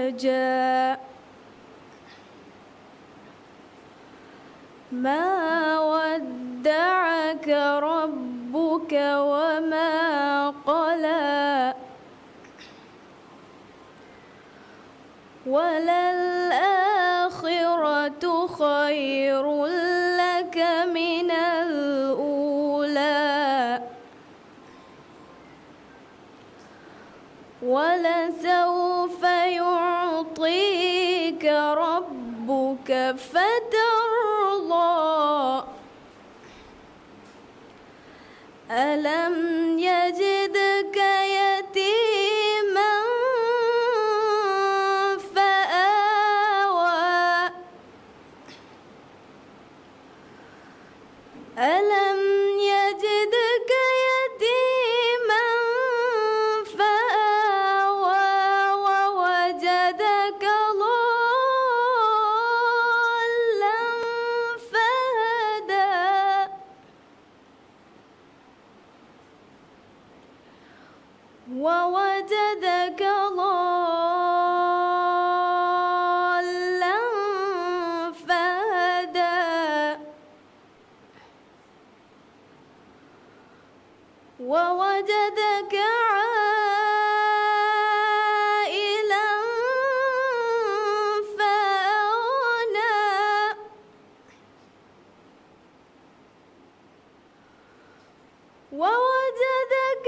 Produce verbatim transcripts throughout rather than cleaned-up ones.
يَخْشَىٰ. مَا وَدَّعَكَ رَبُّكَ وَمَا قَلَىٰ. وَلَلْآخِرَةُ خَيْرٌ لَكَ مِنَ الْأُولَىٰ. وَلَسَوْفَ يُعْطِيكَ رَبُّكَ فَتَرْضَىٰ. أَلَمْ يَجِدْكَ يَتِيمًا فَآوَىٰ. أَلَمْ يَجِدْكَ يَتِيمًا فَآوَىٰ. وَوَجَدَكَ ضَالًّا فَهَدَىٰ. وَوَجَدَكَ ضَالًّا فَهَدَىٰ. وَوَجَدَكَ عَائِلًا فَأَغْنَىٰ. وَوَجَدَكَ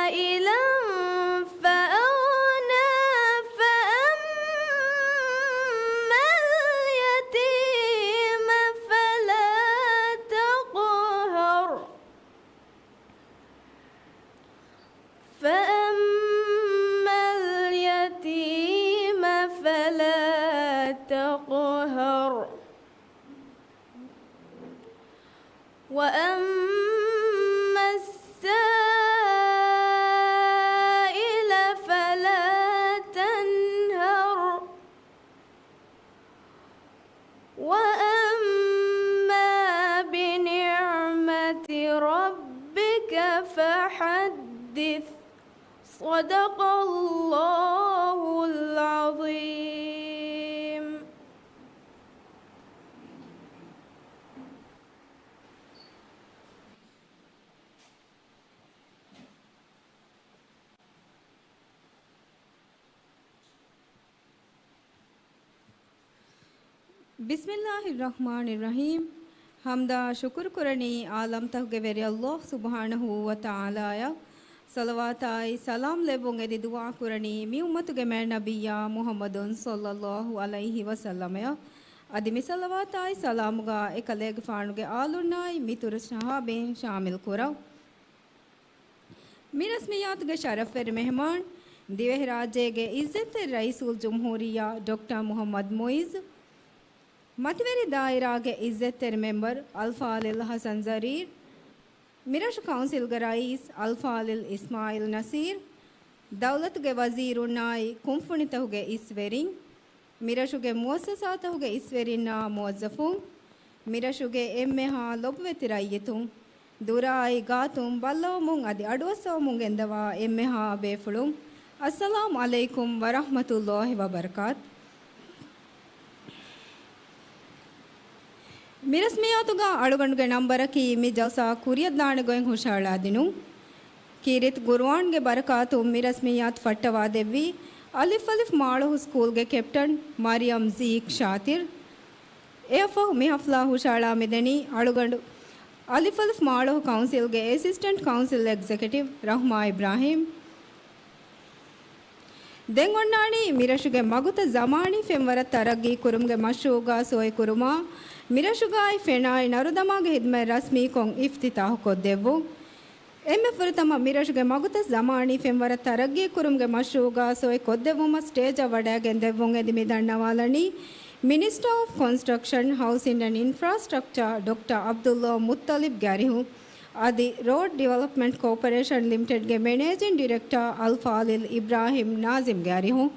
عَائِلًا فَأَغْنَىٰ. فَأَمَّا الْيَتِيمَ فَلَا تَقْهَرْ. فَأَمَّا الْيَتِيمَ فَلَا تَقْهَرْ. وَأَمَّا السَّائِلَ فَلَا تَنْهَرْ. وَأَمَّا بِنِعْمَةِ رَبِّكَ فَحَدِّثْ. صَدَقَ اللَّهُ الْعَظِيمُ. ބިސްމިއްލާހިއްރަޙްމާނިއްރަޙީމް. ޙަމްދާ ޝުކުރު ކުރަނީ ޢާލަމްތަކުގެ ވެރި ﷲ ސުބްޙާނަހޫ ވަތަޢާލާއަށް. ޞަލަވާތާއި ސަލާމް ލެއްވުން އެދި ދުޢާ ކުރަނީ މި އުއްމަތުގެ މާތް ނަބިއްޔާ މުޙައްމަދު ޞައްލައްލާހު ޢަލައިހި ވަސައްލަމަޔަށް. އަދި މި ޞަލަވާތާއި ސަލާމުގަ އެކަލޭގެފާނުގެ އާލުންނާއި މިތުރު ޞަޙާބީން ޝާމިލް ކުރަން. މި ރަސްމިއްޔާތުގެ ޝަރަފްވެރި މެހެމާން، ދިވެހިރާއްޖޭގެ ޢިއްޒަތްތެރި ރައީސުލްޖުމްހޫރިއްޔާ ޑޮކްޓަރ މުޙައްމަދު މުޢިއްޒު، މަތިވެރި ދާއިރާގެ ޢިއްޒަތްތެރި މެމްބަރު އަލްފާޟިލް ޙަސަން ޒަރީރް، މިރަށު ކައުންސިލްގެ ރައީސް އަލްފާޟިލް އިސްމާޢީލް ނަޞީރް، ދައުލަތުގެ ވަޒީރުންނާއި ކުންފުނިތަކުގެ އިސްވެރިން، މިރަށުގެ މުއައްސަސާތަކުގެ އިސްވެރިންނާ މުވައްޒަފުން، މިރަށުގެ އެންމެހާ ލޮބުވެތި ރައްޔިތުން، ދުރާއި ގާތުން ބައްލަވަމުން އަދި އަޑުއައްސަވަމުން ގެންދަވާ އެންމެހާ ބޭފުޅުން، އައްސަލާމު ޢަލައިކުމް ވަރަޙްމަތުﷲި ވަބަރަކާތު. މި ރަސްމިއްޔާތުގަ އަޅުގަނޑުގެ ނަންބަރަކީ މި ޖަލްސާ ކުރިއަށްދާނެ ގޮތް ހުށަހަޅާދިނުން. ކީރިތި ޤުރުއާންގެ ބަރަކާތުން މި ރަސްމިއްޔާތު ފައްޓަވާދެއްވީ އަލިފް އަލިފް މާޅޮހު ސްކޫލްގެ ކެޕްޓަން މަރިޔަމް ޒީކް ޝާތިރް. އެއަށްފަހު މި ޙަފްލާ ހުށަހަޅާ މިދަނީ އަޅުގަނޑު އަލިފް އަލިފް މާޅޮހު ކައުންސިލްގެ އެސިސްޓެންޓް ކައުންސިލް އެގްޒެކެޓިވް ރަޙްމާ އިބްރާހީމް. ދެން އޮންނާނީ މިރަށުގެ މަގުތައް ޒަމާނީ ފެންވަރަށް ތަރައްގީ ކުރުމުގެ މަޝްރޫޢުގަ ސޮއި ކުރުމާ، މިރަށުގައި ފެނާއި ނަރުދަމާގެ ޚިދުމަތް ރަސްމީކޮށް އިފްތިތާޙު ކޮށްދެއްވުން. އެންމެ ފުރަތަމަ މިރަށުގެ މަގުތައް ޒަމާނީ ފެންވަރަށް ތަރައްގީ ކުރުމުގެ މަޝްރޫޢުގަ ސޮއި ކޮށްދެއްވުމަށް ސްޓޭޖަށް ވަޑައިގެން ދެއްވުން އެދި މި ދަންނަވާލަނީ މިނިސްޓަރ އޮފް ކޮންސްޓްރަކްޝަން، ހައުސިން އެންޑް އިންފްރާސްޓްރަކްޗާ ޑޮކްޓަރ ޢަބްދުﷲ މުއްޠަލިބްގެ އަރިހުން. އަދި ރޯޑް ޑިވެލޮޕްމަންޓް ކޯޕަރޭޝަން ލިމިޓެޑްގެ މެނޭޖިން ޑިރެކްޓަރ އަލްފާޟިލް އިބްރާހިމް ނާޒިމްގެ އަރިހުން.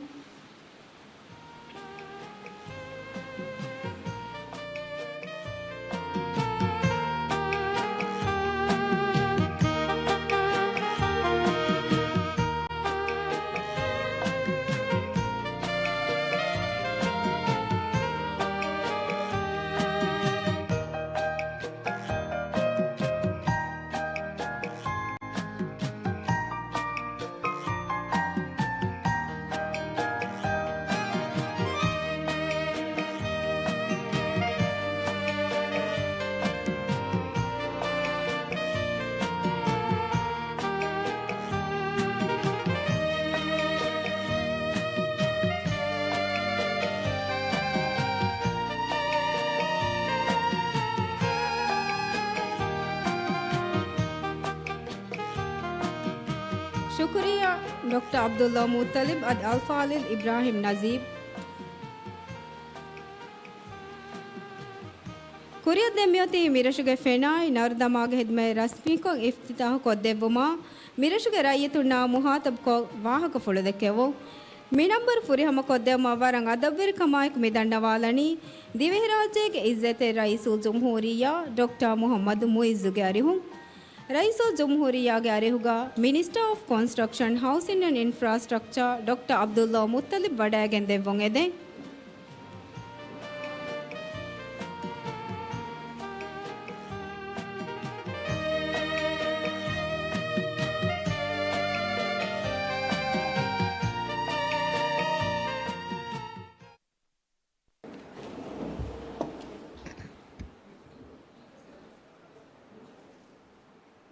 ޝުކުރިއްޔާ ޑޮކްޓަރ ޢަބްދުﷲ މުއްޠަލިބް އަދި އަލްފާޟިލް އިބްރާހިމް ނަޖީބް. ކުރިއަށް ދެން މިއޮތީ މިރަށުގެ ފެނާއި ނަރުދަމާގެ ހިދުމަތް ރަސްމީކޮށް އިފްތިތާޙު ކޮށްދެއްވުމަށް މިރަށުގެ ރައްޔިތުންނާ މުހާތަބްކޮށް ވާހަކަފުޅު ދެއްކެވުން. މި ނަންބަރު ފުރިހަމަކޮށްދެއްވުމަށް ވަރަށް އަދަބުވެރިކަމާއެކު މި ދަންނަވާލަނީ ދިވެހިރާއްޖޭގެ އިއްޒަތްތެރި ރައީސުލްޖުމްހޫރިއްޔާ ޑޮކްޓަރ މުޙައްމަދު މުޢިއްޒުގެ އަރިހުން. ރައީސުލްޖުމްހޫރިއްޔާގެ އަރިހުގަ މިނިސްޓަރ އޮފް ކޮންސްޓްރަކްޝަން، ހައުސިން އެންޑް އިންފްރާސްޓްރަކްޗާ ޑޮކްޓަރ ޢަބްދުﷲ މުއްޠަލިބް ވަޑައިގެން ދެއްވުން އެދެން.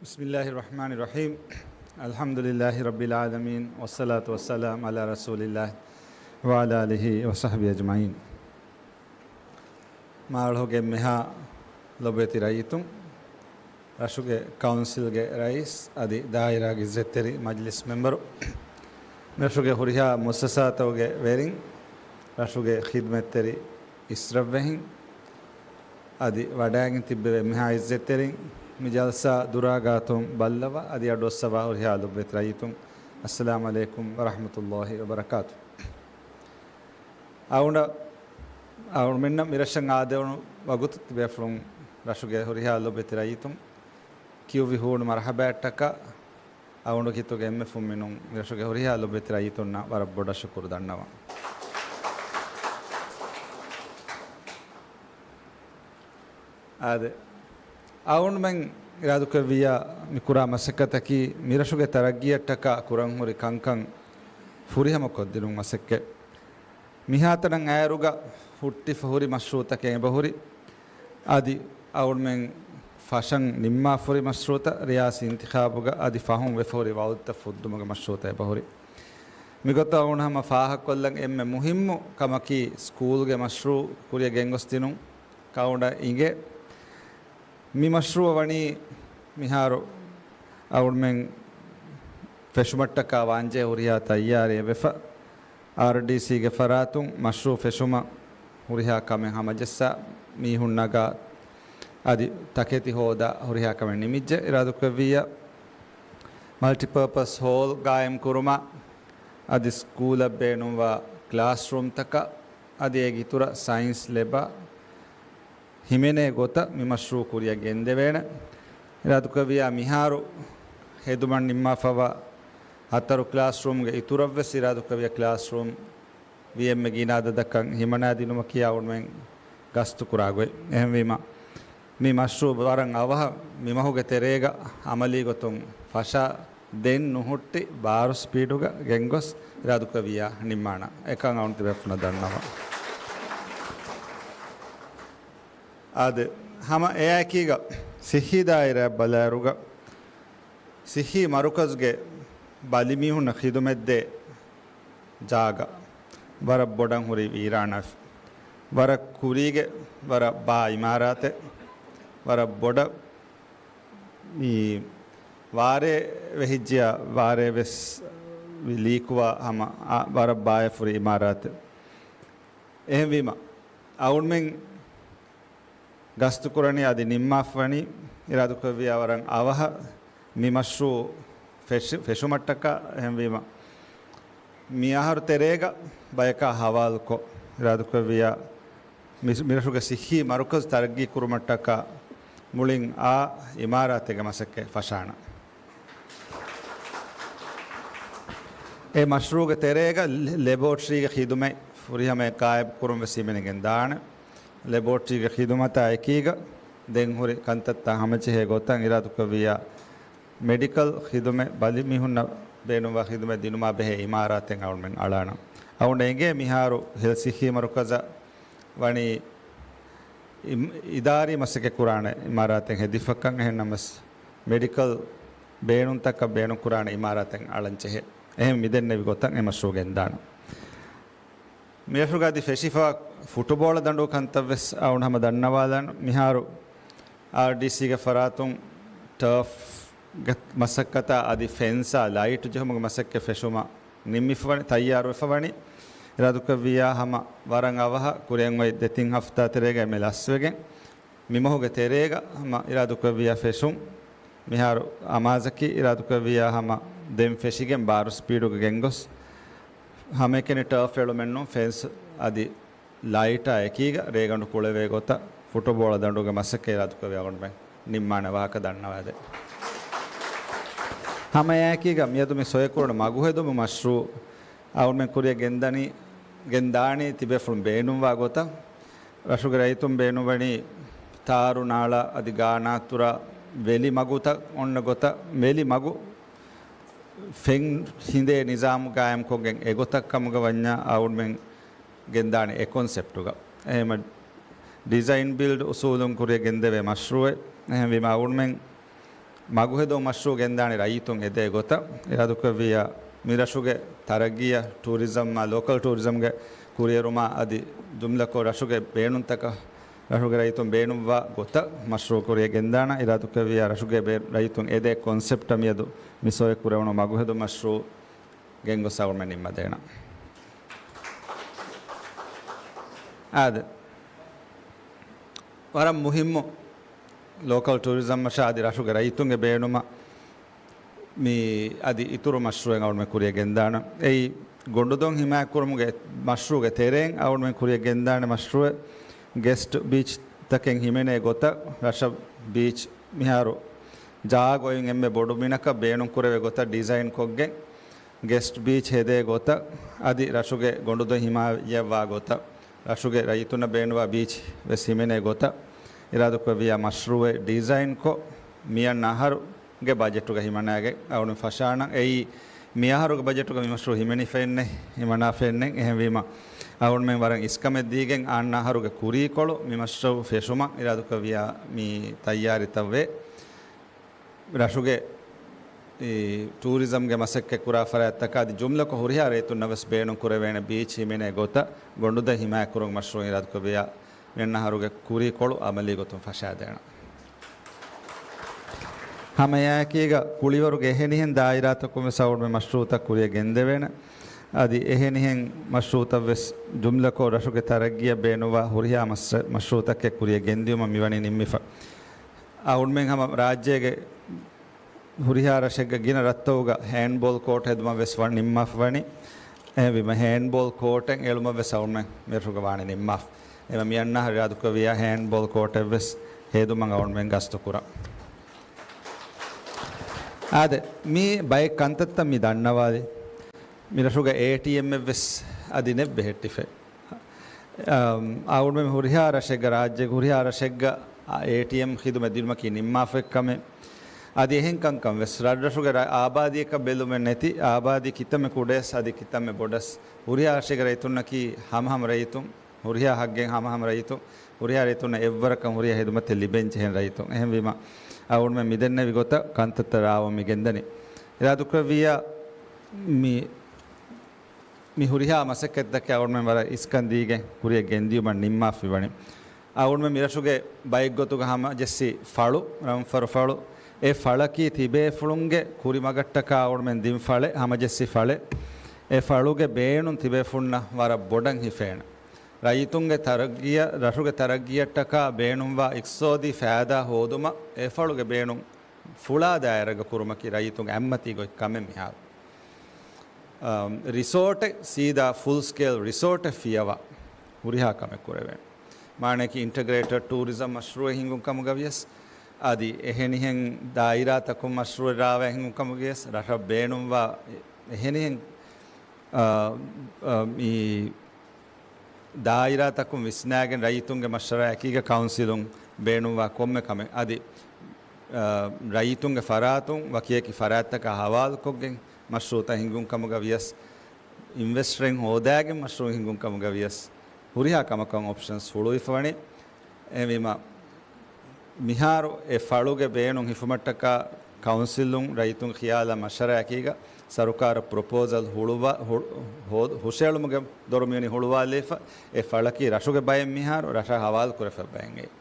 بسم الله الرحمن الرحيم. الحمد لله رب العالمين، والصلاة والسلام على رسول الله وعلى آله وصحبه أجمعين. މާޅޮހުގެ އެންމެހާ ލޮބުވެތި ރައްޔިތުން، ރަށުގެ ކައުންސިލްގެ ރައީސް އަދި ދާއިރާގެ އިއްޒަތްތެރި މަޖިލިސް މެމްބަރު، މިރަށުގެ ހުރިހާ މުއައްސަސާތަކުގެ ވެރިން، ރަށުގެ ޚިދުމަތްތެރި އިސްރަށްވެހިން، އަދި ވަޑައިގެން ތިއްބެވި އެންމެހާ އިއްޒަތްތެރިން، މި ޖަލްސާ ދުރާ ގާތުން ބައްލަވާ އަދި އަޑުއައްސަވާ ހުރިހާ ލޮބުވެތި ރައްޔިތުން، އައްސަލާމު ޢަލައިކުމް ވަރަޙްމަތުﷲ ވަބަރަކާތު. އަޅުގަނޑަށް، އަޅުގަނޑުމެންނަށް މިރަށަށް އާދެވުނު ވަގުތު ތިބޭފުޅުން ރަށުގެ ހުރިހާ ލޮބުވެތި ރައްޔިތުން ކިޔުއްވި ހޫނު މަރުޙަބާއަށްޓަކާ، އަޅުގަނޑު ހިތުގެ އެންމެ ފުންމިނުން މިރަށުގެ ހުރިހާ ލޮބުވެތި ރައްޔިތުންނަށް ވަރަށް ބޮޑަށް ޝުކުރު ދަންނަވަން. އާދެ، އަޅުގަނޑުމެން އިރާދަކުރެއްވިއްޔާ މި ކުރާ މަސައްކަތަކީ މިރަށުގެ ތަރައްގީއަށްޓަކާ ކުރަންހުރި ކަންކަން ފުރިހަމަކޮށްދިނުން މަސައްކަތް. މިހާތަނަށް އައިރުގަ ހުއްޓިފަ ހުރި މަޝްރޫޢުތަކެއް އެބަހުރި. އަދި އަޅުގަނޑުމެން ފަށަން ނިންމާފަހުރި މަޝްރޫޢުތައް، ރިޔާސީ އިންތިޚާބުގަ އަދި ފަހުން ވެފަހުރި ވައުދުތައް ފުއްދުމުގެ މަޝްރޫޢުތައް އެބަހުރި. މިގޮތަށް އަޅުގަނޑު ހަމަ ފާހަގަކޮށްލަން އެންމެ މުހިއްމު ކަމަކީ ސްކޫލްގެ މަޝްރޫޢު ކުރިއަށް ގެންގޮސްދިނުން. ކައުނޑަށް އިނގޭ. މި މަޝްރޫޢަށް ވަނީ މިހާރު އަޅުގަނޑުމެން ފެށުމަށްޓަކާ ވާންޖެހޭ ހުރިހާ ތައްޔާރީ އެބަފަ، އާރްޑީސީގެ ފަރާތުން މަޝްރޫޢު ފެށުމަށް ހުރިހާ ކަމެއް ހަމަޖައްސާ، މީހުން ނަގާ، އަދި ތަކެތި ހޯދާ ހުރިހާ ކަމެއް ނިމިއްޖެ އިރާދަކުރެއްވިއްޔާ، މަލްޓިޕާޕަސް ހޯލް ގާއިމް ކުރުމަށް، އަދި ސްކޫލަށް ބޭނުންވާ ކްލާސްރޫމްތަކަށް، އަދި އޭގެ އިތުރަށް ސައިންސް ލެބަށް ހިމެނޭ ގޮތަށް މި މަޝްރޫޢު ކުރިއަށް ގެންދެވޭނެ. އިރާދަކުރެއްވިއްޔާ މިހާރު ހެދުމަށް ނިންމާފައިވާ ހަތަރު ކްލާސްރޫމްގެ އިތުރަށްވެސް އިރާދަކުރެއްވިއްޔާ ކްލާސްރޫމް ވިއެމްއެ ގިނަ އަދަދަކަށް ހިމަނާދިނުމަކީ އަޅުގަނޑުމެން ގަސްތުކުރާ ގޮތް. އެހެންވީމަ، މި މަޝްރޫޢު ވަރަށް އަވަހަށް މި މަހުގެ ތެރޭގަ އަމަލީ ގޮތުން ފަށާ، ދެން ނުހުއްޓި ބާރު ސްޕީޑުގަ ގެންގޮސް އިރާދަކުރެއްވިއްޔާ ނިންމާނަން. އެކަން އަޅުގަނޑު ތިބޭފުޅުންނަށް ދަންނަވަން. އާދެ، ހަމަ އެއާއެކީގަ ސިއްހީ ދާއިރާއަށް ބަލާއިރުގަ، ސިއްހީ މަރުކަޒުގެ ބަލިމީހުންނަށް ޚިދުމަތްދޭ ޖާގަ ވަރަށް ބޮޑަށް ހުރީ ވީރާނާވެފަ. ވަރަށް ކުރީގެ ވަރަށް ބާ އިމާރާތެއް، ވަރަށް ބޮޑަށް މި ވާރޭ ވެހިއްޖިޔާ ވާރޭ ވެސް ލީކުވާ ހަމަ އާ ވަރަށް ބާއަށް ފުރި އިމާރާތެއް. އެހެންވީމަ، އަޅުގަނޑުމެން ގަސްތުކުރަނީ އަދި ނިންމާފަވަނީ އިރާދަކުރެއްވިއްޔާ ވަރަށް އަވަހަށް މި މަޝްރޫޢު ފެށި-، ފެށުމަށްޓަކާ. އެހެންވީމަ، މި އަހަރު ތެރޭގަ ބަޔަކާ ހަވާލުކޮށް، އިރާދަކުރެއްވިއްޔާ މި-، މިރަށުގެ ސިއްހީ މަރުކަޒު ތަރައްގީ ކުރުމަށްޓަކާ މުޅިން އާ އިމާރާތެއްގެ މަސައްކަތް ފަށާނަން. އެ މަޝްރޫޢުގެ ތެރޭގަ ލެ-، ލެބޯޓްރީގެ ޚިދުމަތް ފުރިހަމައަށް ގާއިމް ކުރުން ވެސް ހިމެނިގެން ދާނެ. ލެބޯޓްރީގެ ޚިދުމަތާ އެކީގަ ދެން ހުރި ކަންތައްތައް ހަމަޖެހޭ ގޮތަށް އިރާދަކުރެއްވިއްޔާ، މެޑިކަލް ޚިދުމަތް ބަލި މީހުންނަށް ބޭނުންވާ ޚިދުމަތް ދިނުމާ ބެހޭ އިމާރާތެއް އަޅުގަނޑުމެން އަޅާނަން. އަޅުގަނޑަށް އެނގޭ މިހާރު ހެލްތު ސިއްހީ މަރުކަޒަށް ވަނީ އި-، އިދާރީ މަސައްކަތް ކުރާނެ އިމާރާތެއް ހެދިފަކަން. އެހެންނަމަވެސް، މެޑިކަލް ބޭނުންތަކަށް ބޭނުންކުރާނެ އިމާރާތެއް އަޅަންޖެހޭ. އެހެން މިދެންނެވި ގޮތަށް އެ މަޝްރޫޢު ގެންދާނަން. މިރަށުގަ އަދި ފެށިފަ ފުޓުބޯޅަ ދަނޑު ކަންތައްވެސް އަޅުގަނޑު ހަމަ ދަންނަވާލަން. މިހާރު އާރްޑީސީގެ ފަރާތުން ޓަރފް ގ-، މަސައްކަތާ އަދި ފެންސާ ލައިޓް ޖެހުމުގެ މަސައްކަތް ފެށުމަށް ނިންމިފަވަނީ، ތައްޔާރުވެފަވަނީ. އިރާދުކުރެއްވިއްޔާ ހަމަ ވަރަށް އަވަހަށް ކުރިއަށް އޮތް ދެ ތިން ހަފްތާ ތެރޭގަ އެންމެ ލަސްވެގެން މި މަހުގެ ތެރޭގަ ހަމަ އިރާދުކުރެއްވިއްޔާ ފެށުން. މިހާރު އަމާޒަކީ އިރާދުކުރެއްވިއްޔާ ހަމަ ދެން ފެށިގެން ބާރު ސްޕީޑުގަ ގެންގޮސް ހަމައެކަނި ޓާފް އެޅުމެއްނޫން، ފެންސް އަދި ލައިޓާ އެކީގަ ރޭގަނޑު ކުޅެވޭ ގޮތަށް ފުޓުބޯޅަ ދަނޑުގެ މަސައްކަތް އިރާދުކުރެއްވިއްޔާ އަޅުގަނޑުމެން ނިންމާނެ ވާހަކަ ދަންނަވާދޭ. ހަމައެކީގަ މިއަދު މި ސޮއެކުރުނު މަގުހެދުމު މަޝްރޫއު އަޅުގަނޑުމެން ކުރިއަށް ގެންދަނީ، ގެންދާނީ ތިބޭފުޅުން ބޭނުންވާ ގޮތަށް. ރަށުގެ ރައްޔިތުން ބޭނުންވަނީ ތާރު ނާޅާ އަދި ގާނާތުރާ ވެލި މަގުތައް އޮންނަ ގޮތަށް، ވެލި މަގު ފެން ހިނދޭ ނިޒާމު ގާއިމްކޮށްގެން އެގޮތަށް ކަމުގަ ވަންޏާ އަޅުގަނޑުމެން ގެންދާނެ އެ ކޮންސެޕްޓުގަ. އެހެން ޑިޒައިން ބިލްޑް އުސޫލުން ކުރިއަށް ގެންދެވޭ މަޝްރޫއެއް. އެހެންވީމަ އަޅުގަނޑުމެން މަގުހެދުން މަޝްރޫ ގެންދާނެ ރައްޔިތުން އެދޭ ގޮތަށް. އިރާދުކުރެއްވިއްޔާ މި ރަށުގެ ތަރައްގީއަށް ޓޫރިޒަމްއާ ލޯކަލް ޓޫރިޒަމްގެ ކުރިއެރުމާ އަދި ޖުމްލަކޮށް ރަށުގެ ބޭނުންތަކަށް ރަށުގެ ރައްޔިތުން ބޭނުންވާ ގޮތަށް މަޝްރޫ ކުރިއަށް ގެންދާނަ. އިރާދުކުރެއްވިއްޔާ ރަށުގެ ބޭ-، ރައްޔިތުން އެދޭ ކޮންސެޕްޓަށް މިއަދު މި ސޮއެ ކުރެވުނު މަގުހެދުން މަޝްރޫ ގެންގޮސް އަޅުގަނޑުމެން ނިންމަދޭނަ. އާދެ. ވަރަށް މުހިއްމު ލޯކަލް ޓޫރިޒަމްއަށާ އަދި ރަށުގެ ރައްޔިތުންގެ ބޭނުމަށް މި އަދި އިތުރު މަޝްރޫއެއް އަޅުގަނޑުމެން ކުރިއަށް ގެންދާނަ. އެއީ ގޮނޑުދޮށް ހިމާޔަތްކުރުމުގެ މަޝްރޫގެ ތެރެއިން އަޅުގަނޑުމެން ކުރިއަށް ގެންދާނެ މަޝްރޫއެއް ގެސްޓް ބީޗް ތަކެއް ހިމެނޭ ގޮތަށް ރަށަށް ބީޗް މިހާރު ޖާގަ އޮތް އެންމެ ބޮޑު މިނަކަށް ބޭނުން ކުރެވޭ ގޮތަށް ޑިޒައިން ކޮށްގެން، ގެސްޓް ބީޗް ހެދޭ ގޮތަށް، އަދި ރަށުގެ ގޮނޑުދޮށް ހިމާޔަތްވާ ގޮތަށް، ރަށުގެ ރައްޔިތުންނަށް ބޭނުންވާ ބީޗް ވެސް ހިމެނޭ ގޮތަށް، އިރާދަކުރެއްވިއްޔާ މަޝްރޫއެއް ޑިޒައިންކޮށް، މިއަންނަ އަހަރުގެ ބަޖެޓުގަ ހިމަނާގެން އަޅުގަނޑު ފަށާނަން. އެއީ، މިއަހަރުގެ ބަޖެޓުގަ މި މަޝްރޫ ހިމެނިފައެއްނެއް، ހިމަނާފައެއްނެއް. އެހެންވީމަ، އަޅުގަނޑުމެން ވަރަށް އިސްކަމެއް ދީގެން އަންނަ އަހަރުގެ ކުރީކޮޅު މި މަޝްރޫ ފެށުމަށް އިރާދަކުރެއްވިއްޔާ މި ތައްޔާރީތައްވޭ. ރަށުގެ އެ، ޓޫރިޒަމްގެ މަސައްކަތް ކުރާ ފަރާތްތަކާ އަދި ޖުމްލަކޮށް ހުރިހާ ރައްޔިތުންނަށް ވެސް ބޭނުން ކުރެވޭނެ ބީޗް ހިމެނޭ ގޮތަށް ގޮނޑުދޮށް ހިމާޔަތްކުރުން މަޝްރޫއު އިރާދަކުރެއްވިއްޔާ މިއަންނަ އަހަރުގެ ކުރީކޮޅު އަމަލީ ގޮތުން ފަށާދޭނަ. ހަމައެއާއެކީގަ ކުޅިވަރުގެ އެހެނިހެން ދާއިރާތަކުން ވެސް އަޅުގަނޑުމެން މަޝްރޫއުތައް ކުރިއަށް ގެންދެވޭނެ. އަދި އެހެނިހެން މަޝްރޫއުތައް ވެސް ޖުމްލަކޮށް ރަށުގެ ތަރައްގީއަށް ބޭނުންވާ ހުރިހާ މަސް-، މަޝްރޫއުތަކެއް ކުރިއަށް ގެންދިއުމަށް މިވަނީ ނިންމިފަ. އަޅުގަނޑުމެން ހަމަ ރާއްޖޭގެ ހުރިހާ ރަށެއްގަ ގިނަ ރަށްތަކުގަ ހޭންޑްބޯލް ކޯޓް ހެދުމަށް ވެސް ވަ-، ނިންމާފަ ވަނީ. އެހެންވީމަ ހޭންޑްބޯލް ކޯޓެއް އެޅުމަށް ވެސް އަޅުގަނޑުމެން މިރަށުގަ ވާނެ ނިންމާފަ. އެމަ މިއަންނަ އަހަރު އިރާދަކުރެއްވިއްޔާ ހޭންޑްބޯލް ކޯޓެއް ވެސް ހެދުމަށް އަޅުގަނޑުމެން ގަސްތު ކުރަން. އާދެ، މި ބައެއް ކަންތައްތައް މި ދަންނަވާލި. މިރަށުގަ އޭޓީއެމްއެއް ވެސް އަދި ނެތް ބެހެއްޓިފަ. އަމް، އަޅުގަނޑުމެން ހުރިހާ ރަށެއްގަ، ރާއްޖޭގެ ހުރިހާ ރަށެއްގަ އޭޓީއެމް ޚިދުމަތް ދިނުމަކީ ނިންމާފައި ކަމެއް. އަދި އެހެން ކަންކަން ވެސް ރަށްރަށުގެ ރަ-، އާބާދީއަކަށް ބެލުމެއް ނެތި، އާބާދީ ކިތަންމެ ކުޑަޔަސް އަދި ކިތަންމެ ބޮޑަސް، ހުރިހާ ރަށެއްގެ ރައްޔިތުންނަކީ ހަމަހަމަ ރައްޔިތުން، ހުރިހާ ހައްގެއް ހަމަހަމަ ރައްޔިތުން، ހުރިހާ ރައްޔިތުންނަށް އެއްވަރަކަށް ހުރިހާ ހިދުމަތެއް ލިބެން ޖެހެން ރައްޔިތުން. އެހެންވީމަ، އަޅުގަނޑުމެން މިދެންނެވި ގޮތަށް ކަންތައްތައް ރާވަން މި ގެންދަނީ. އިރާދަކުރެއްވިއްޔާ މި މި ހުރިހާ މަސައްކަތްތަކެއް އަޅުގަނޑުމެން ވަރަށް އިސްކަން ދީގެން ކުރިއަށް ގެންދިއުމަށް ނިންމާފައިވަނީ. އަޅުގަނޑުމެން މިރަށުގެ ބައެއްގޮތުގަ ހަމަޖެއްސި ފަޅު، ރަންފަރު ފަޅު، އެ ފަޅަކީ ތިބޭފުޅުންގެ ކުރިމަގަށްޓަކާ އަޅުގަނޑުމެން ދިން ފަޅެއް، ހަމަޖެއްސި ފަޅެއް. އެ ފަޅުގެ ބޭނުން ތިބޭފުޅުންނަށް ވަރަށް ބޮޑަށް ހިފޭނެ. ރައްޔިތުންގެ ތަރައްގީއަށް، ރަށުގެ ތަރައްގީއަށްޓަކާ ބޭނުންވާ އިޤްތިޞާދީ ފައިދާ ހޯދުމަށް އެ ފަޅުގެ ބޭނުން ފުޅާ ދާއިރާގަ ކުރުމަކީ ރައްޔިތުންގެ އެންމެ އަތްމަތީ ގޮތް ކަމެއް މިހާރު. އަމް، ރިސޯޓެއް ސީދާ ފުލް ސްކޭލް ރިސޯޓެއް ފިޔަވާ ހުރިހާ ކަމެއް ކުރެވޭނެ. މާނައަކީ އިންޓަގްރޭޓެޑް ޓޫރިޒަމް މަޝްރޫއެއް ހިންގުން ކަމުގަ ވިޔަސް، އަދި އެހެނިހެން ދާއިރާތަކުން މަޝްރޫއެއް ރާވާ ހިންގުން ކަމުގަ ވިޔަސް، ރަށަށް ބޭނުންވާ އެހެނިހެން، އާ، އާ، މި ދާއިރާތަކުން ވިސްނާގެން ރައްޔިތުންގެ މަޝްވަރާއެކީގަ ކައުންސިލުން ބޭނުންވާ ކޮންމެ ކަމެއް އަދި، އާ، ރައްޔިތުންގެ ފަރާތުން ވަކިވަކި ފަރާތްތަކާ ހަވާލުކޮށްގެން މަޝްރޫއުތައް ހިންގުން ކަމުގަ ވިޔަސް، އިންވެސްޓަރެއް ހޯދާގެން މަޝްރޫއު ހިންގުން ކަމުގަ ވިޔަސް، ހުރިހާ ކަމަކަށް އޮޕްޝަންސް ހުޅުވިފަވަނީ. އެހެންވީމަ، މިހާރު އެ ފަޅުގެ ބޭނުން ހިފުމަށްޓަކާ ކައުންސިލުން ރައްޔިތުން ޚިޔާލާ މަޝްވަރާއެކީގަ ސަރުކާރަށް ޕްރޮޕޯސަލް ހުޅުވާ-، ހު-، ހޯ-، ހުށައެޅުމުގެ ދޮރު މިވަނީ ހުޅުވާލައިފަ. އެ ފަޅަކީ ރަށުގެ ބައެއް މިހާރު ރަށަށް ހަވާލު ކުރެފަ ބައެއްގައި.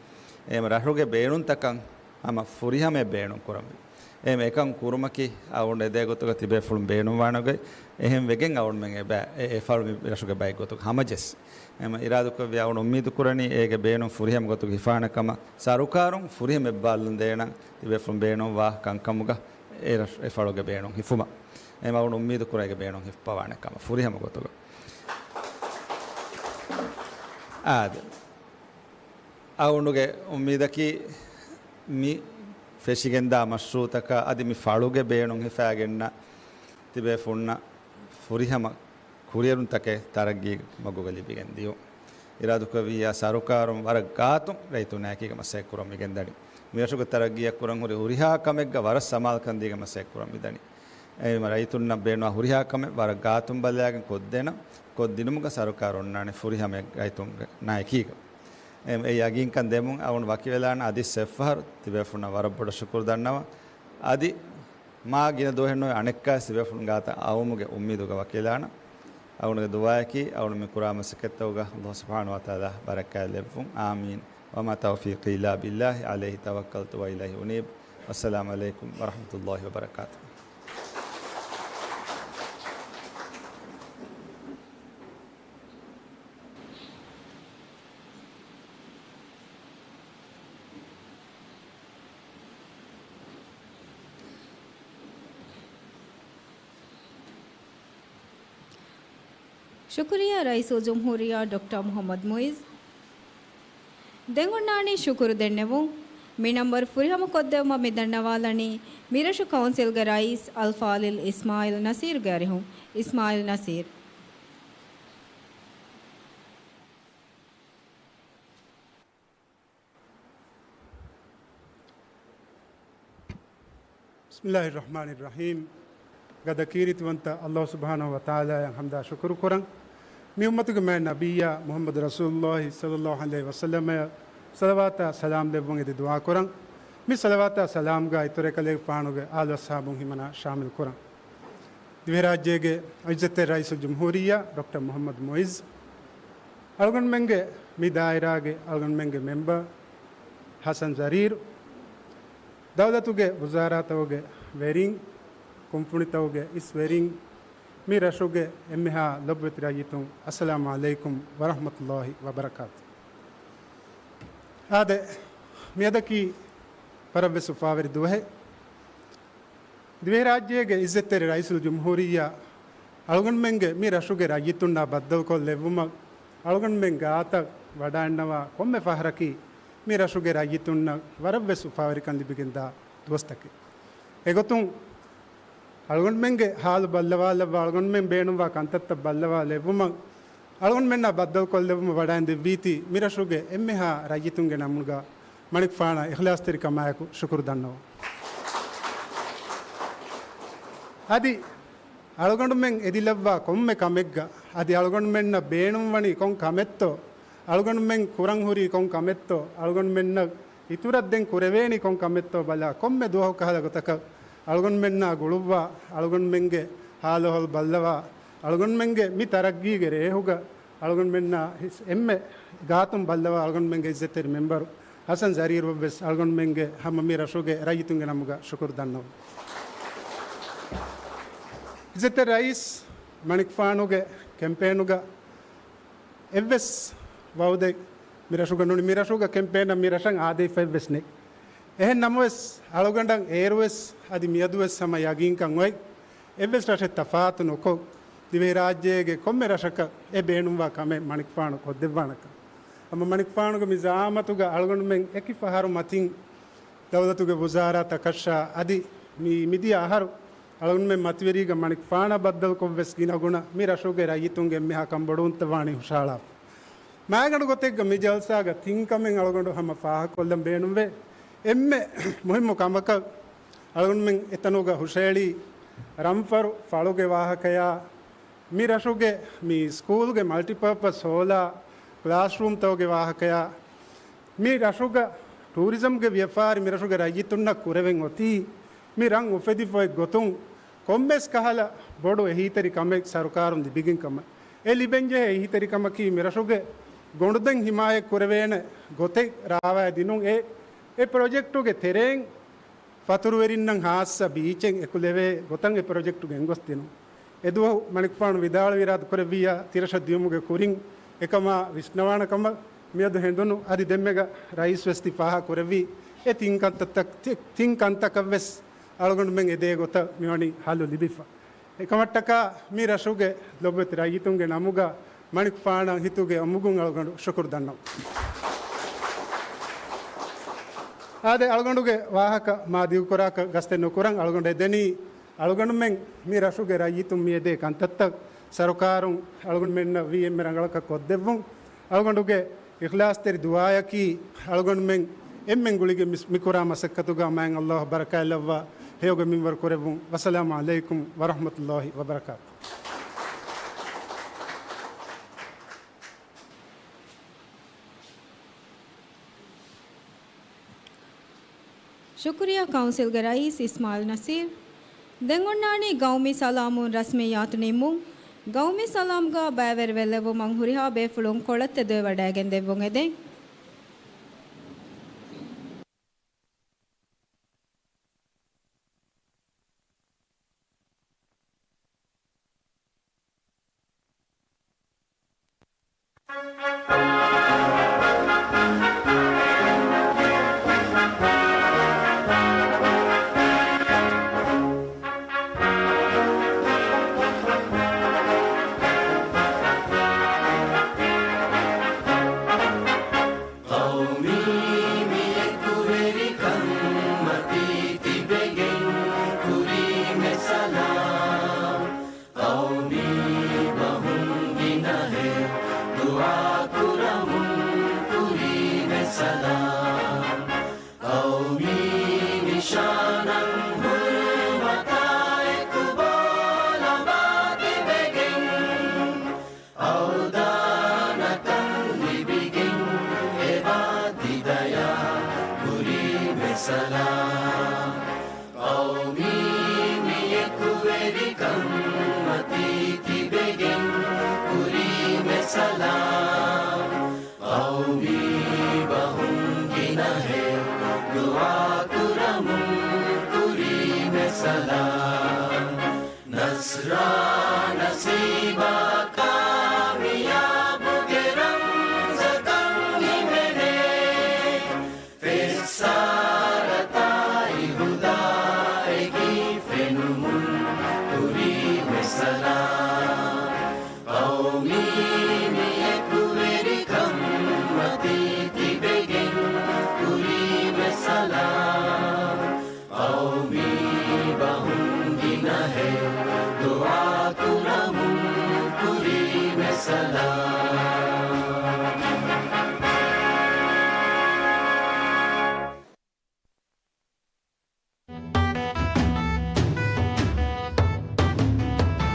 އެހެން ރަށުގެ ބޭނުންތަކަށް ހަމަ ފުރިހަމައަށް ބޭނުން ކުރަންވީ. އެހެން އެކަން ކުރުމަކީ އަޅުގަނޑު އެދޭ ގޮތުގަ ތިބޭފުޅުން ބޭނުންވާނެ ގޮތް. އެހެން ވެގެން އަޅުގަނޑުމެން އެބަ، އެ، އެ ފަޅު މި ރަށުގެ ބައެއް ގޮތުގަ ހަމަޖެއްސި. އެހެން އިރާދަކުރެއްވި އަޅުގަނޑު އުއްމީދު ކުރަނީ އޭގެ ބޭނުން ފުރިހަމަ ގޮތުގަ ހިފާނެ ކަމަށް. ސަރުކާރުން ފުރިހަމަ އެއްބާލުން ދޭނަން ތިބޭފުޅުން ބޭނުންވާ ކަންކަމުގަ އެ ރަށް، އެ ފަޅުގެ ބޭނުން ހިފުމަށް. އެހެން އަޅުގަނޑު އުއްމީދު ކުރަނީ އޭގެ ބޭނުން ހިއްޕަވާނެ ކަމަށް ފުރިހަމަ ގޮތުގަ. އާދެ. އަޅުގަނޑުގެ އުއްމީދަކީ މި ފެށިގެންދާ މަޝްރޫޢުތަކާ އަދި މި ފަޅުގެ ބޭނުން ހިފާގެންނަ ތިބޭފުންނަށް ފުރިހަމަ ކުރިއެރުންތަކެއް ތަރައްގީ މަގުގަ ލިބިގެން ދިޔުން. އިރާދަކުރެއްވިއްޔާ ސަރުކާރުން ވަރަށް ގާތުން ރައްޔިތުންނާ އެކީގަ މަސައްކަތް ކުރަން މިގެންދަނީ. މި ރަށުގެ ތަރައްގީއަށް ކުރަން ހުރި ހުރިހާ ކަމެއްގަ ވަރަށް ސަމާލުކަން ދީގެން މަސައްކަތް ކުރަން މިދަނީ. އެހެންވީމަ ރައްޔިތުންނަށް ބޭނުންވާ ހުރިހާ ކަމެއް ވަރަށް ގާތުން ބަލާގެން ކޮށްދޭނަން، ކޮށްދިނުމުގަ ސަރުކާރު އޮންނާނެ ފުރިހަމަ ރައްޔިތުންނާ އެކީގަ. އެ، އެ ޔަގީންކަން ދެމުން އަޅުގަނޑު ވަކިވެލާނަން. އަދި އެއްފަހަރު ތިބޭފުންނަށް ވަރަށް ބޮޑަށް ޝުކުރު ދަންނަވަން. އަދި މާ ގިނަ ދުވަހެއް ނުވެ އަނެއްކާވެސް ތިބޭފުން ގާތަށް އައުމުގެ އުއްމީދުގަ ވަކިވެލާނަން. އަޅުގަނޑުގެ ދުޢާއަކީ އަޅުގަނޑު މި ކުރާ މަސައްކަތްތަކުގަ ﷲ ސުބްޙާނަހޫ ވަތަޢާލާ ބަރަކާތް ލެއްވުން. އާމީން. وما توفيقي إلا بالله عليه توكلت وإليه أنيب. والسلام عليكم ورحمة الله وبركاته. ޝުކުރިއްޔާ ރައީސުލްޖުމްހޫރިއްޔާ ޑޮކްޓަރ މުޙައްމަދު މުޢިއްޒު. ދެން އޮންނާނީ ޝުކުރު ދެންނެވުން. މި ނަންބަރު ފުރިހަމަ ކޮށްދެއްވުމަށް މި ދަންނަވާލަނީ މިރަށު ކައުންސިލްގެ ރައީސް އަލްފާޟިލް އިސްމާޢީލް ނަޞީރުގެ އަރިހުން. އިސްމާޢީލް ނަޞީރު. بسم الله الرحمن الرحيم. ގަދަ ކީރިތިވަންތަ ﷲ ސުބްޙާނަހޫ ވަތަޢާލާއަށް ޙަމްދާ ޝުކުރު ކުރަން. މި އުއްމަތުގެ މާތް ނަބިއްޔާ މުޙައްމަދު ރަސޫލުﷲ ޞައްލަﷲ ޢަލައިހި ވަސައްލަމައަށް ޞަލަވާތާ ސަލާމް ލެއްވުން އެދި ދުޢާ ކުރަން. މި ޞަލަވާތާ ސަލާމްގަ އިތުރު އެކަލޭގެފާނުގެ އާލު އަޞްޙާބުން ހިމަނާ ޝާމިލް ކުރަން. ދިވެހިރާއްޖޭގެ ޢިއްޒަތްތެރި ރައީސުލްޖުމްހޫރިއްޔާ ޑޮކްޓަރ މުޙައްމަދު މުޢިއްޒު، އަޅުގަނޑުމެންގެ މި ދާއިރާގެ އަޅުގަނޑުމެންގެ މެމްބަރު ޙަސަން ޒަރީރު، ދައުލަތުގެ ވުޒާރާތަކުގެ ވެރިން، ކުންފުނިތަކުގެ އިސް ވެރިން، މި ރަށުގެ އެންމެހާ ލޮބުވެތި ރައްޔިތުން، އައްސަލާމު ޢަލައިކުމް ވަރަޙްމަތުﷲ ވަބަރަކާތު. އާދެ، މިއަދަކީ ވަރަށްވެސް އުފާވެރި ދުވަހެއް. ދިވެހިރާއްޖޭގެ ޢިއްޒަތްތެރި ރައީސުލްޖުމްހޫރިއްޔާ އަޅުގަނޑުމެންގެ މި ރަށުގެ ރައްޔިތުންނާ ބައްދަލުކޮށްލެއްވުމަށް އަޅުގަނޑުމެން ގާތަށް ވަޑައިންނަވާ ކޮންމެ ފަހަރަކީ މި ރަށުގެ ރައްޔިތުންނަށް ވަރަށްވެސް އުފާވެރިކަން ލިބިގެންދާ ދުވަސްތަކެއް. އެގޮތުން އަޅުގަނޑުމެންގެ ޙާލު ބައްލަވާލައްވާ، އަޅުގަނޑުމެން ބޭނުންވާ ކަންތައްތައް ބައްލަވާލެއްވުމަށް އަޅުގަނޑުމެންނާ ބައްދަލުކޮށްލެއްވުމަށް ވަޑައިން ދެއްވީތީ މި ރަށުގެ އެންމެހާ ރައްޔިތުންގެ ނަމުގަ މަނިކުފާނަށް އިޚްލާޞްތެރިކަމާއެކު ޝުކުރު ދަންނަވަން. އަދި އަޅުގަނޑުމެން އެދިލައްވާ ކޮންމެ ކަމެއްގަ، އަދި އަޅުގަނޑުމެންނަށް ބޭނުންވަނީ ކޮން ކަމެއްތޯ، އަޅުގަނޑުމެން ކުރަން ހުރީ ކޮން ކަމެއްތޯ، އަޅުގަނޑުމެންނަށް އިތުރަށް ދެން ކުރެވޭނީ ކޮން ކަމެއްތޯ ބަލާ، ކޮންމެ ދުވަހު ކަހަލަ ގޮތަކަށް އަޅުގަނޑުމެންނާ ގުޅުއްވާ، އަޅުގަނޑުމެންގެ ހާލު އަހުވާލު ބައްލަވާ، އަޅުގަނޑުމެންގެ މި ތަރައްގީގެ ރޭހުގަ އަޅުގަނޑުމެންނާ ހިސް އެންމެ ގާތުން ބައްލަވާ، އަޅުގަނޑުމެންގެ ޢިއްޒަތްތެރި މެމްބަރު ޙަސަން ޒަރީރުއަށްވެސް އަޅުގަނޑުމެންގެ ހަމަ މި ރަށުގެ ރައްޔިތުންގެ ނަމުގަ ޝުކުރު ދަންނަވަން. ޢިއްޒަތްތެރި ރައީސް މަނިކުފާނުގެ ކެމްޕޭނުގަ އެއްވެސް ވައުދެއް މި ރަށުގަ ނޫނީ، މި ރަށުގަ ކެމްޕޭނަށް މި ރަށަށް އާދެވިފައެއްވެސް ނެތް. އެހެން ނަމަވެސް، އަޅުގަނޑަށް އޭރުވެސް އަދި މިއަދުވެސް ހަމަ ޔަގީންކަން އޮތް، އެއްވެސް ރަށެއް ތަފާތު ނުކޮށް، ދިވެހިރާއްޖޭގެ ކޮންމެ ރަށަކަށް އެ ބޭނުންވާ ކަމެއް މަނިކުފާނު ކޮށްދެއްވާނެކަން. ހަމަ މަނިކުފާނުގެ މި ޒަޢާމަތުގަ އަޅުގަނޑުމެން އެކި ފަހަރު މަތިން ދައުލަތުގެ ވުޒާރާތަކަށާ އަދި މި މިދިޔަ އަހަރު އަޅުގަނޑުމެން މަތިވެރީގަ މަނިކުފާނާ ބައްދަލުކޮށްވެސް ގިނަގުނަ މި ރަށުގެ ރައްޔިތުންގެ އެންމެހާ ކަންބޮޑުވުންތައް ވާނީ ހުށަހަޅާފަ. މާގަނޑު ގޮތެއްގަ މި ޖަލްސާގަ ތިން ކަމެއް އަޅުގަނޑު ހަމަ ފާހަގަކޮށްލަން ބޭނުންވޭ. އެންމެ މުހިއްމު ކަމަކަށް އަޅުގަނޑުމެން އެތަނުގަ ހުށައެޅީ ރަންފަރު ފަޅުގެ ވާހަކަޔާ، މި ރަށުގެ މި ސްކޫލްގެ މަލްޓިޕާޕަސް ހޯލާ، ކްލާސްރޫމްތަކުގެ ވާހަކަޔާ، މި ރަށުގަ ޓޫރިޒަމްގެ ވިޔަފާރި މި ރަށުގެ ރައްޔިތުންނަށް ކުރެވެން އޮތީ، މި ރަށް އުފެދިފައި ގޮތުން ކޮންމެސް ކަހަލަ ބޮޑު އެހީތެރި ކަމެއް ސަރުކާރުން ލިބިގެން ކަމަށް. އެ ލިބެންޖެހޭ އެހީތެރިކަމަކީ މި ރަށުގެ ގޮނޑުދެން ހިމާޔަތް ކުރެވޭނެ ގޮތެއް ރާވާ ދިނުން. އެ، އެ ޕްރޮޖެކްޓުގެ ތެރެއިން ފަތުރުވެރިންނަށް ހާއްސަ ބީޗެއް އެކުލެވޭ ގޮތަށް އެ ޕްރޮޖެކްޓު ގެންގޮސްދިނުން. އެދުވަހު މަނިކުފާނު ވިދާޅުވި އިރާދަކުރެއްވިއްޔާ ތިރަށަށް ދިޔުމުގެ ކުރިން އެކަމާ ވިސްނަވާނެ ކަމަށް މިއަދު ހެނދުނު އަދި ދެންމެގަ ރައީސް ވެސް ތި ފާހަގަ ކުރެއްވީ އެ ތިން ކަންތައްތައް-، ތި-، ތިން ކަންތަކަށް ވެސް އަޅުގަނޑުމެން އެދޭ ގޮތަށް މިވަނީ ހައްލު ލިބިފަ. އެކަމަށްޓަކާ މި ރަށުގެ ލޮބުވެތި ރައްޔިތުންގެ ނަމުގަ މަނިކުފާނަށް ހިތުގެ އުމުގުން އަޅުގަނޑު ޝުކުރު ދަންނަވަން. އާދެ، އަޅުގަނޑުގެ ވާހަކަ މާ ދިގުކުރާކަށް ގަސްތެއް ނުކުރަން، އަޅުގަނޑު އެދެނީ އަޅުގަނޑުމެން މި ރަށުގެ ރައްޔިތުން މި އެދޭ ކަންތައްތައް ސަރުކާރުން އަޅުގަނޑުމެންނަށް ވީ އެންމެ ރަނގަޅަކަށް ކޮށްދެއްވުން. އަޅުގަނޑުގެ އިޚްލާޞްތެރި ދުޢާއަކީ އަޅުގަނޑުމެން އެންމެން ގުޅިގެން މި، މިކުރާ މަސައްކަތުގަ މާތް ﷲ ބަރަކާތްލައްވާ ހެޔޮގަ މިންވަރު ކުރެއްވުން. ވައްސަލާމު ޢަލައިކުމް ވަރަޙްމަތުﷲ ވަބަރަކާތު. ޝުކުރިއްޔާ ކައުންސިލްގެ ރައީސް އިސްމާޢީލް ނަޞީރު. ދެން އޮންނާނީ ގައުމީ ސަލާމުން ރަސްމިއްޔާތު ނިންމުން. ގައުމީ ސަލާމްގަ ބައިވެރިވެލެއްވުމަށް ހުރިހާ ބޭފުޅުން ކޮޅަށް ތެދުވެވަޑައިގެން ދެއްވުން އެދެން. ޤައުމީ މި އެކުވެރިކަންމަތީ ތިބެގެން ކުރީމެ ސަލާމް. ޤައުމީ ބަހުން ގިނަހެޔޮ ދުޢާ ކުރަމުން ކުރީމެ ސަލާމް. ޤައުމީ ނިޝާނަށް ހުރުމަތާ އެކު ބޯލަމާ ތިބެގެން އަވަދާނަކަން ލިބިގެން އެބާ ތިދަޔާ ކުރީމެ ސަލާމް.